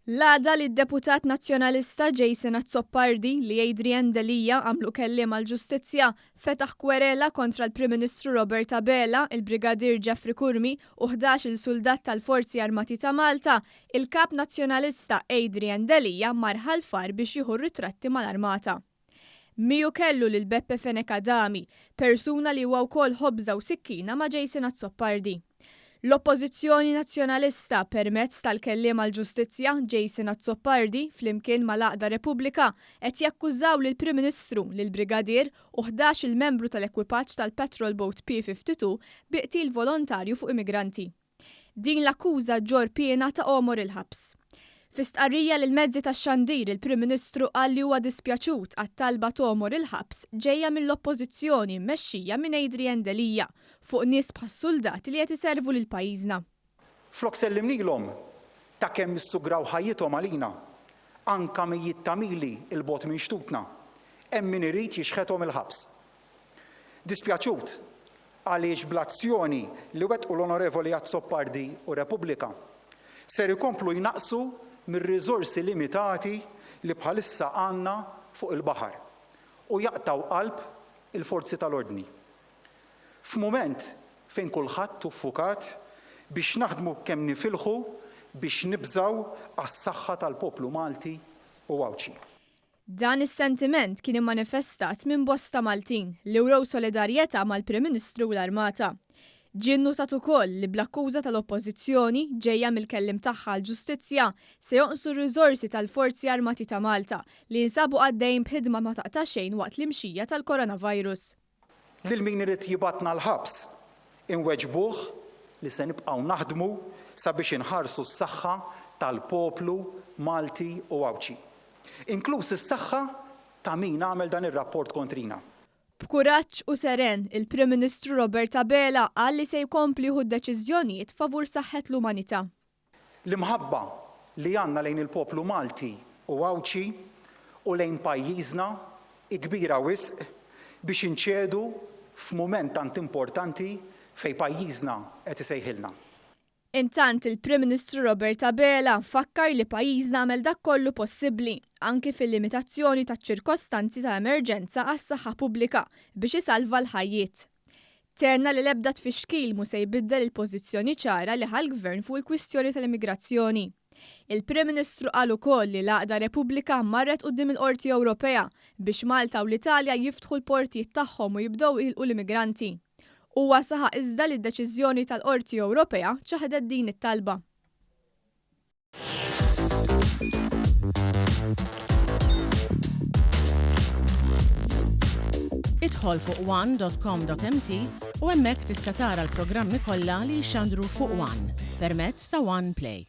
L-għada li d-deputat Nazzjonalista Jason Azzopardi, li Adrian Delia għamlu kelliem għall-ġustizzja, fetaħ kwerela kontra l-Prim Ministru Robert Abela, il-Brigadier Jeffrey Curmi u 11-il suldat tal-Forzi Armati ta' Malta, il-Kap Nazzjonalista Adrian Delia mar Ħal Far biex jieħu r-ritratti mal-Armata. Miegħu kellu lil Beppe Fenech Adami, persuna li huwa wkoll ħobża u sikkina ma' Jason Azzopardi. L-Oppożizzjoni Nazzjonalista, permezz tal-Kelliem għall-Ġustizzja, Jason Azzopardi, flimkien mal-għaqda Repubblika, qed jakkużaw lill-Prim Ministru, lill-Brigadier u 11-il membru tal-ekwipaġġ tal-patrol boat P-52 bi qtil volontarju fuq immigranti. Din l-akkuża ġġorr piena ta' għomor il-ħabs. Fi stqarrija lill-mezzi tax-xandir il-Prim Ministru qal li huwa dispjaċut għat-talba t'għomor il-ħabs ġejja mill-Oppożizzjoni mmexxija minn Adrian Delia fuq nies bħas-suldati li qed iservu lil pajjiżna. Flok sellimnilhom ta' kemm issugraw ħajjithom għalina, anka mijiet ta' mili 'l bogħod minn xtutna, hemm min irid jixħethom il-ħabs. Dispjaċut għaliex bl-azzjoni li wettqu l-Onorevoli Azzopardi u Repubblika, ser ikomplu jnaqqsu mir-riżorsi limitati li bħalissa għandna fuq il-baħar u jaqtgħu qalb il-forzi tal-ordni. F'mument fejn kulħadd hu ffukat biex naħdmu kemm nifilħu biex nibżgħu għas-saħħa tal-poplu Malti u Għawdxi. Dan is-sentiment kien immanifestat minn bosta Maltin li wrew solidarjetà mal-Prim Ministru u l-Armata. Ġie nnutat ukoll li bl-akkuża tal-Oppożizzjoni, ġejja mill-kelliem tagħha għall-Ġustizzja, se jonqsu r-riżorsi tal-Forzi Armati ta' Malta li jinsabu għaddejjin b'ħidma ma taqta' xejn waqt l-imxija tal-coronavirus. Lil min irid jibgħatna l-ħabs, inweġbuh li se nibqgħu naħdmu sabiex inħarsu s-saħħa tal-poplu Malti u Għawdxi. Inkluż is-saħħa ta' min għamel dan ir-rapport kontrina. B'kuraġġ u seren, il-Prim Ministru Robert Abela qal li se jkompli jieħu d-deċiżjonijiet favur saħħet l-umanità. L-imħabba li għandna lejn il-poplu Malti u Għawdxi u lejn pajjiżna hi kbira wisq biex inċedu f'mument tant importanti fejn pajjiżna qed isejħilna. Intant, il-Prim Ministru Robert Abela fakkar li pajjiżna għamel dak kollu possibbli, anki fil-limitazzjoni taċ-ċirkostanzi ta' emerġenza għas-saħħa pubblika, biex isalva l-ħajjiet. Tenna li l-ebda tfixkil mhu se jbiddel il-pożizzjoni ċara li ħa l-Gvern fuq il-kwistjoni tal-immigrazzjoni. Il-Prim Ministru qal ukoll li l-għaqda Repubblika marret quddiem il-Qorti Ewropea biex Malta u l-Italja jiftħu l-portijiet tagħhom u jibdew jilqu l-immigranti. Huwa saħaq iżda li d-deċiżjoni tal-Qorti Ewropea ċaħdet din it-talba. Idħol fuq one.com.mt u hemmhekk tista' tara l-programmi kollha li jixxandru fuq One permezz ta' One Play.